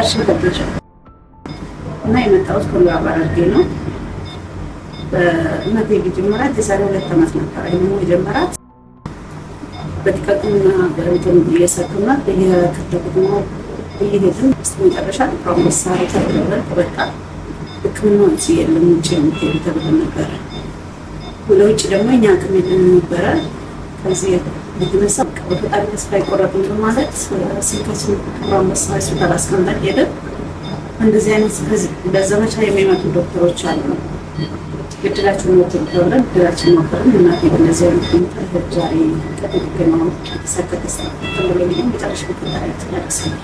ቀርሽ ከደጀ እና የመጣሁት ከምዕራብ ሐረርጌ ነው። እናቴ የጀመራት የዛሬ 2 ዓመት ነበረ። ህመሙ የጀመራት በጥቃቅንና በእንትን እየሰጡና በየክፍለ ከተማው እየሄድን በስተ መጨረሻ ጥቁር አንበሳ ተብለን በቃ ሕክምናው እዚህ የለም፣ ውጭ ነው የምትሄዱ ተብለን ነበረ። ወደ ውጭ ደግሞ እኛ አቅም የለንም ነበረ። ከዚህ የተነሳ በፈጣሪ ተስፋ አይቆረጥም በማለት ስልካችን ጥቁር አንበሳ ሆስፒታል አስቀምጠን ሄደን እንደዚህ አይነት በዘመቻ የሚመጡ ዶክተሮች አሉ። እድላችሁን ሞክሩ ተብለን እድላችን ሞከርን። እናቴ በእንደዚህ አይነት ሁኔታ ይኸው ዛሬ ቀዶ ጥገናው የተሳካ ተብሎልኝ መጨረሻ ፈጣሪ ያደርሰኛል።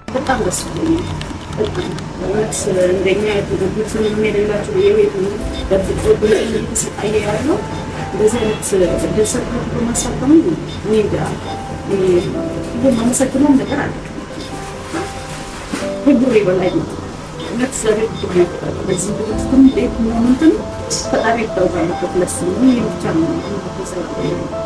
በጣም ደስ ብሎኛል። በጣም በእውነት እንደኛ የተጎዱት ምንም የሌላቸው የቤቱ ደብቆ እየተሰቃየ ያለው እንደዚህ አይነት እድል ሰጥቶ በማሳከሙ እኔ እንጃ የማመሰግነውም ነገር አለ ከጉሬ በላይ ነው። እውነት እግዚአብሔር ብቻ ነው ያውቃል። በዚህ ድርጅትም እንዴት መሆኑን ፈጣሪ ይታወቃል። ለሱ ነው ብቻ ነው።